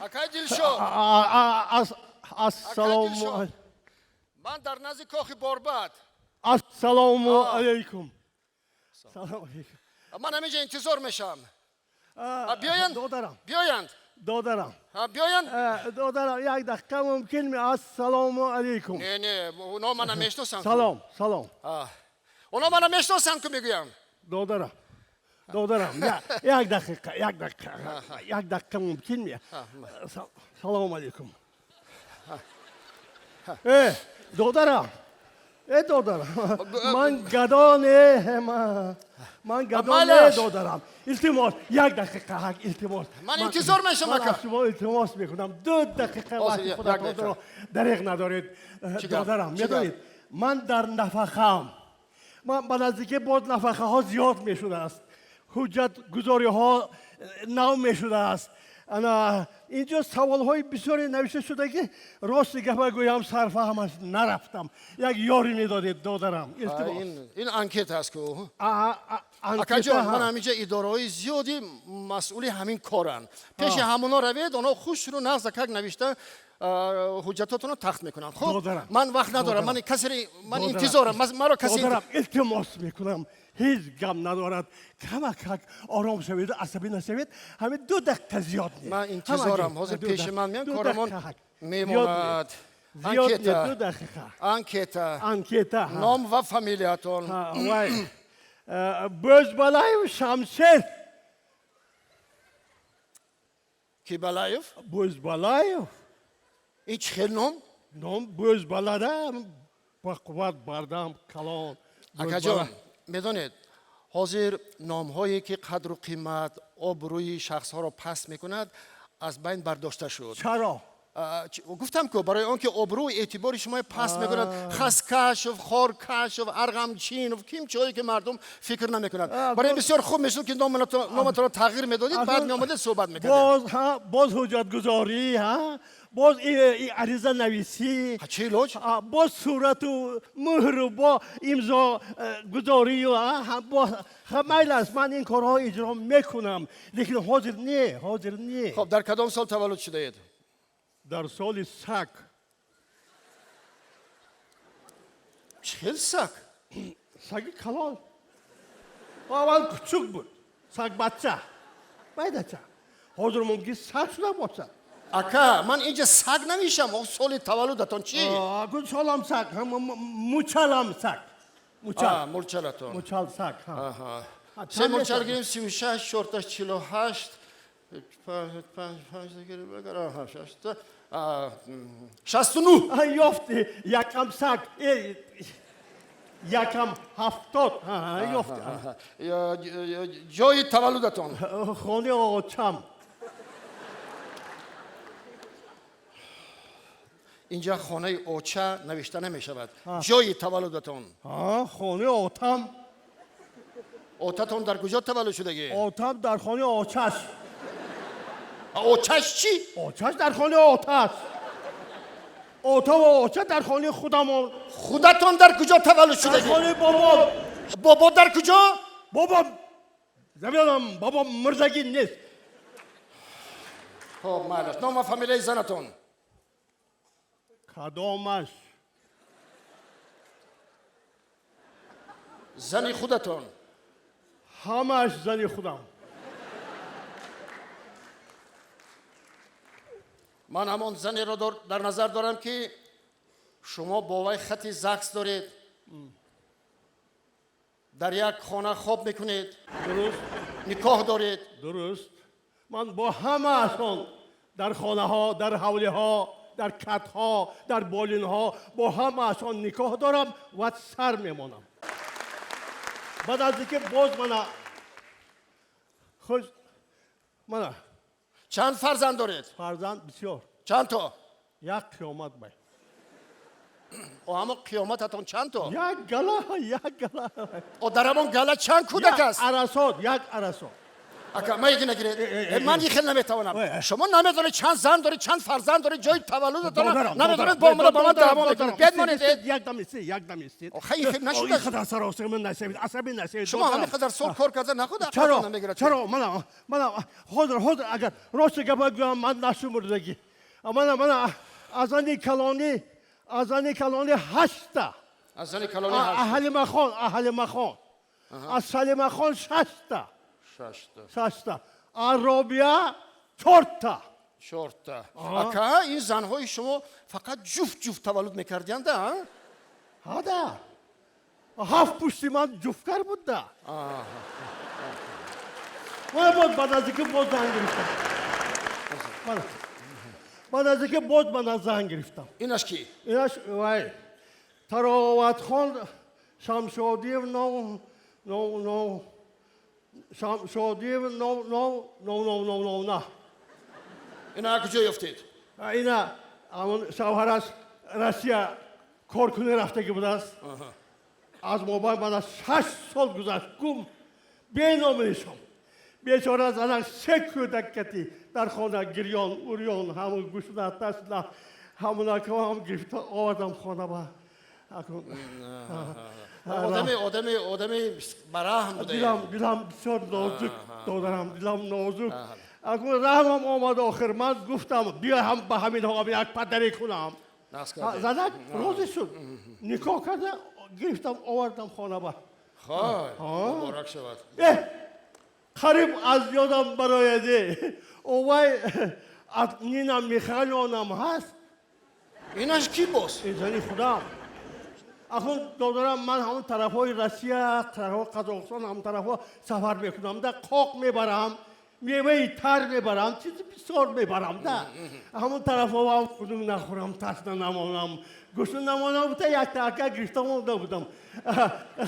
Акай Дилшод. Ассалому. Ман дар назди кохи Борбад. Ассалому алайкум. Салом алайкум. Ман ҳаминҷа интизор мешавам. Биёянд. Додарам. Биёянд. Додарам. Биёянд. Додарам, як дақиқа мумкин ми? Ассалому алайкум. Не, не, онҳо мана мешиносанд. Салом, салом. Онҳо мана мешиносанд ку мегӯям. Додарам. Додарам, як дақиқа, як дақиқа, як дақиқа мумкин ми? Салому алайкум. Э, додарам. Э, додарам. Ман гадо не, ман гадо не, додарам. Илтимос, як дақиқа, ҳак, илтимос. Ман интизор мешавам, ака. Ман аз шумо илтимос мекунам. 2 дақиқа вақти худатонро дареғ надоред. Додарам, медонед, ман дар нафақаам. Ман ба наздикӣ боз нафақаҳо зиёд мешудааст. Ҳуҷҷатгузориҳо нав мешудааст. Ана инҷо саволҳои бисёре навишта шуда ки рости гапа гӯям сарфаҳмаш нарафтам. Як ёрӣ медодед, додарам. Илтимос. Ин анкета аст ку. Акаҷон, ман ҳаминҷа идораҳои зиёди масъули ҳамин коранд. Пеши ҳамоно равед, онҳо хушрӯ нағзакак навишта ҳуҷҷатотонро тахт мекунанд. Хуб, ман вақт надорам. Ман касе, ман интизорам. Маро касе. Додарам, илтимос мекунам. Ҳеҷ гап надорад. Камакак ором шаведу асабӣ нашавед. Ҳамин 2 дақиқа зиёд не. Ман интизорам. Ҳозир пеши ман меян, корамон мемонад. Анкета. 2 дақиқа. Анкета. Анкета. Ном ва фамилиятон. Вай. Бӯзбалаев Шамшер. Ки Балаев? Бӯзбалаев. Ин чӣ хел ном? Ном Бӯзбалада, ба қувват, бардам, калон. Акаҷон, медонед, ҳозир номҳое ки қадру қимат, обрӯи шахсҳоро паст мекунад, аз байн бардошта шуд. Чаро? Гуфтам ку, барои он ки обрӯи эътибори шумо паст мекунад. Хаскашов, хоркашов, арғамчинов, ким чое ки мардум фикр намекунад. Барои ин бисёр хуб мешуд ки номатонро тағйир медодед, баъд меомадед суҳбат мекардед. Боз ҳуҷҷатгузорӣ, боз аризанависӣ, чӣ илоҷ? Боз сурату муҳру бо имзогузорию майл аст. Ман ин корҳо иҷро мекунам, лекин ҳозир не, ҳозир не. Хоб, дар кадом сол таваллуд шудаед? Дар соли сак. Чӣ хел сак? Саги калон. Аввал кучук буд, сагбача, майдача. Ҳозир мумкин саг шуда бошад. Ака, ман инҷа саг намешам. Соли таваллудатон чӣ? Гун солам саг, мучалам саг. Мучал. Мурчалатон. Мучал саг. Се мурчал гирем, 36, чорташ 48, 5, 5, 69. Ёфти, якам саг, якам 70. Ёфти. Ҷои таваллудатон? Хонаи очам. Инҷа хонаи оча навишта намешавад. Ҷои таваллудатон? Хонаи отам. Отатон дар куҷо таваллуд шудагӣ? Отам дар хонаи очаш. Очаш чӣ? Очаш дар хонаи оташ. Ота ва оча дар хонаи худамон. Худатон дар куҷо таваллуд шудагӣ? Дар хонаи бобом. Бобо дар куҷо? Бобом намедонам, бобом мурдагӣ нест. Хоб, майлаш. Ном ва фамилияи занатон? Кадомаш? Зани худатон? Ҳамаш зани худам. Ман ҳамон занеро дар назар дорам ки шумо бо вай хати ЗАГС доред, дар як хона хоб мекунед. Дуруст. Никоҳ доред. Дуруст. Ман бо ҳамаашон дар хонаҳо, дар ҳавлиҳо, дар катҳо, дар болинҳо бо ҳамаашон никоҳ дорам ва сар мемонам. Баъд аз инки боз мана хуш мана. Чанд фарзанд доред? Фарзанд бисёр. Чанд то? Як қиёмат бай. О, ҳамон қиёмататон чанд то? Як гала, як гала. О, дар ҳамон гала чанд кӯдак аст? Як арасот, як арасот. Ака, ма яки нагиред. Ман ин хел наметавонам. Шумо намедонед чанд зан доред, чанд фарзанд доред, ҷои таваллудатон намедонед, бо омада ба ман даъво мекунед. Биёд монед. Як дам истед, як дам истед. Охи, ин хел нашуда. Ин қадар саросема нашавед, асабӣ нашавед. Шумо ҳамин қадар сол кор карда нахуд чаро намегирад? Чаро? Мана ҳозир агар рости гапа гӯям, ман нашумурдагӣ. Мана аз зани калонӣ, аз зани калонӣ ҳаштта. Аз зани калонӣ ҳашт. Ҳалимахон, Ҳалимахон. Аз Салимахон шашта. Шашта. Шашта. Аз Робия чорта. Чорта. Ака, ин занҳои шумо фақат ҷуфт ҷуфт таваллуд мекардианда, а? Ҳада. Ҳафт пушти ман ҷуфткар буда. Мана боз баъд аз ин ки боз зан гирифтам. Баъд аз ин ки боз мана зан гирифтам. Инаш ки? Инаш вай Тароватхон Шамшодиев нов нов нов Шамшодиев нов нов нов нов нов нов на. Ина куҷо ёфтед? Ина ҳамон шавҳараш Россия коркунӣ рафтагӣ будааст. Аз мобайн баъд аз 6 сол гузашт, гум, беному нишон. Бечора занак се кӯдак кати дар хона гирён урён, ҳамун гушна ташна, ҳамунакам гирифта овардам хона ба. Одами бараҳм буда. Дилам бисёр нозук, додарам, дилам нозук. Акун раҳмам омад, охир ман гуфтам, биё ҳам ба ҳаминҳо як падарӣ кунам. Занак розӣ шуд, никоҳ карда гирифтам, овардам хона ба. Хой, муборак шавад. Қариб аз ёдам барояде, овай аз Нина Михайловнам ҳаст. Инаш ки боз? Ин зани худам. Акун, додарам, ман ҳамон тарафҳои Россия, тарафҳои Қазоқистон, ҳамон тарафҳо сафар мекунам да, қоқ мебарам, меваи тар мебарам, чизи бисёр мебарам да. Ҳамон тарафҳо ҳам хунук нахӯрам, ташна намонам, гушна намонам бута, якта ака гирифта монда будам.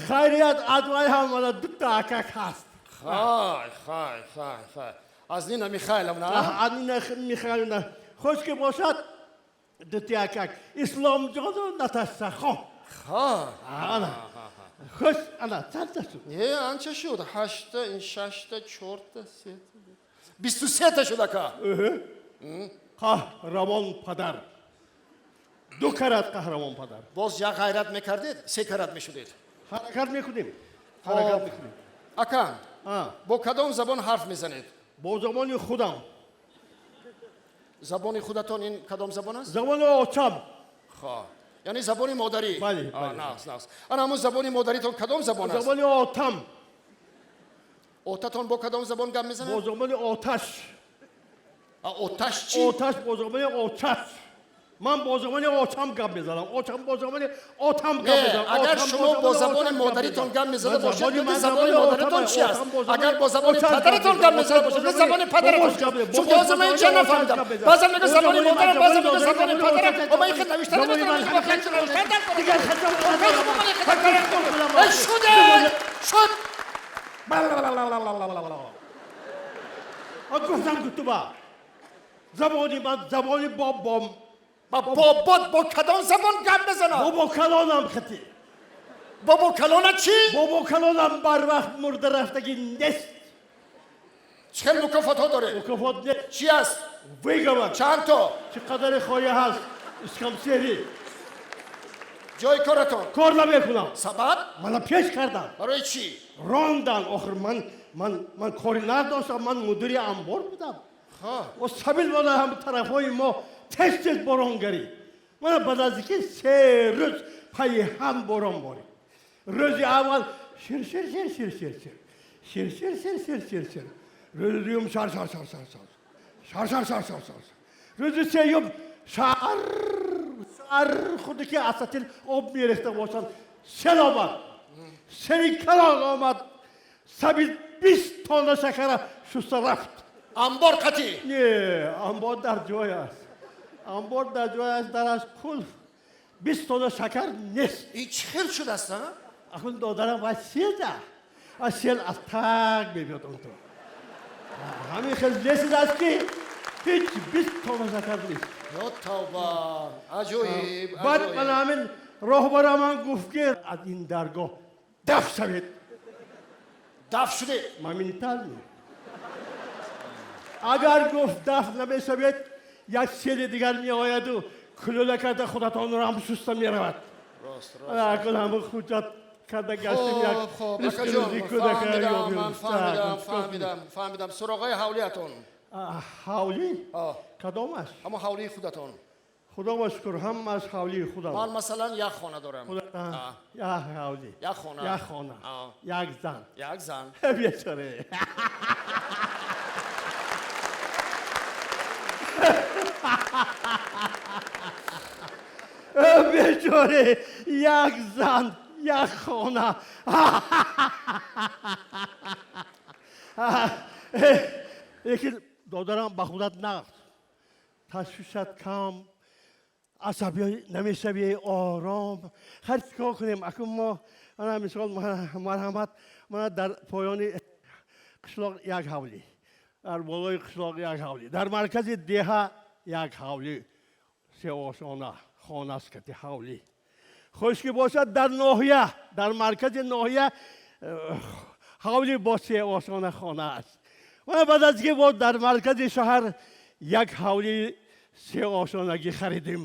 Хайрият, аз вай ҳам мана дута акак ҳаст. Хай, хай, хай, хай, аз Нина Михайловна. Аз Нина Михайловна. Хуш ки бошад, дути акак Исломҷону Наташахон. Хай. Ана хуш, ана чандта шуд? Не, анча шуд. Ҳашта, ин шашта, чорта, сета, 23-та шуд, ака. Қаҳрамон падар, ду карат қаҳрамон падар. Боз як ғайрат мекардед, се карат мешудед. Ҳаракат мекунем, ҳаракат мекунем. Ака, бо кадом забон ҳарф мезанед? Бо забони худам. Забони худатон ин кадом забон аст? Забони очам. Хо, яъне забони модарӣ. Бале. Нағз, нағз. Ана ҳамун забони модаритон кадом забон аст? Забони отам. Отатон бо кадом забон гап Бо мезанад? забони оташ. Оташ чӣ? Оташ бо забони оташ. Ман бо забони очам гап мезанам, очам бо забони отам гап Не, мезанам. агар шумо бо забони модаритон гап мезада бошед, бигӯед забони модаритон чи аст. Агар бо забони падаратон гап мезада бошед, бигӯед забони падаратон. Чунки ҳозир ман инҷа нафаҳмидам. Баъзан мегӯяд забони модарам, баъзан мегӯяд забони падарам. Ма ин хел навишта наметавонам. Шуде, шуд. Гуфтам, гуфтуба забони ман забони бобом. Ба бобот бо кадом забон гап мезанад? Бобо калонам хати. Бобо калона чӣ? Бобо калонам барвақт мурда рафтагӣ нест. Чӣ хел мукофотҳо доред? Мукофот нест. Чӣ аст? Выговор. Чанд то? Чӣ қадаре хоҳӣ ҳаст, искамсери. Ҷои коратон? Кор намекунам. Сабаб? Мана пеш кардам. Барои чӣ? Рондан. Охир ман кори надоштам, ман мудири амбор будам. Ва сабил бода ҳам тарафҳои мо тез тез борон гарид. Мана баъд аз ки 3 рӯз пайи ҳам борон борид. Рӯзи аввал шир шир шир шир шир шир шир шир шир шир шир шир, рӯзи дуюм шар шар шар шар шар шар шар шар шар шар, рӯзи сеюм шар шар, худи ки аз сатил об мерехта бошанд. Сел омад, сели калон омад, сабил 20 тонна шакара шуста рафт. Амбор қатӣ? Не, амбор дар ҷой аст, амбор дар ҷой аст, дараш қулф, 20 тонна шакар нест. Ин чӣ хел шудааст, а? Акун, додарам, вай селда, а сел аз таг мебиёд, онто ҳамин хел несидааст, ки ҳеҷ 20 тонна шакар нест. Ё тавба, аҷоиб! Баъд ман ҳамин роҳбара ман гуфт, ки аз ин даргоҳ даф шавед. Даф шудед? Моментально. Агар гуфт дафн намешавед, як сели дигар меояду кулула карда худатонро ҳам шуста меравад. Рост, рост. Акун ҳама ҳуҷҷат карда гаштем, як Хуб, хуб, ризқи акаҷон, рӯзии кӯдака фаҳмидам, ёбем. ман фаҳмидам, Так, фаҳмидам, фаҳмидам. Суроғаи ҳавлиятон. Ҳавлӣ? О. Кадомаш? Ҳамон ҳавлии худатон. Худо ба шукр, ҳамааш ҳавлии худам. Ман, масалан, як хона дорам. А, як ҳавлӣ. Як хона. Як хона. А. Як зан. Як зан. Бечора. Бечора, як зан, як хона. Лекин, додарам, ба худат нағз, ташвишат кам, асабӣ намешавӣ, ором. Ҳар чӣ кор кунем акун мо, ана мисол, марҳамат, мана дар поёни қишлоқ як ҳавлӣ, дар болои қишлоқ як ҳавлӣ, дар маркази деҳа як ҳавлӣ, сеошона хонааст кати ҳавлӣ. Хуш ки бошад, дар ноҳия, дар маркази ноҳия ҳавлӣ бо сеошона хона аст. Мана баъд аз ки боз дар маркази шаҳр як ҳавлии сеошонагӣ харидем.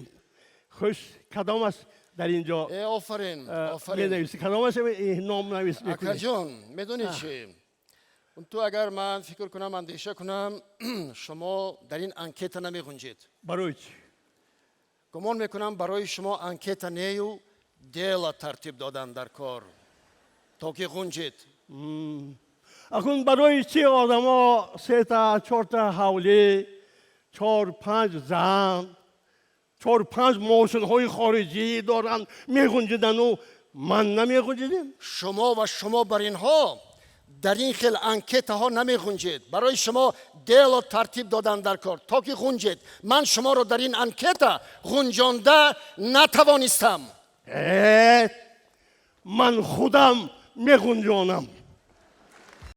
Хуш, кадом аст дар ин ҷо? Э, офарин, офарин. Менависӣ, кадом аст, ном навис мекунӣ? Акаҷон, медонӣ чӣ, ту агар ман фикр кунам, андеша кунам, шумо дар ин анкета намеғунҷед. Барои чӣ? Гумон мекунам, барои шумо анкета нею, дело тартиб додан дар кор, то ки ғунҷед. Акун барои чӣ одамо сета чорта ҳавлӣ, чор панҷ зан, чор панҷ мошинҳои хориҷӣ доранд, меғунҷидану ман намеғунҷидем? Шумо ва шумо бар инҳо дар ин хел анкетаҳо намеғунҷед. Барои шумо дело тартиб додан дар кор, то ки ғунҷед. Ман шуморо дар ин анкета ғунҷонда натавонистам. Э, ман худам меғунҷонам.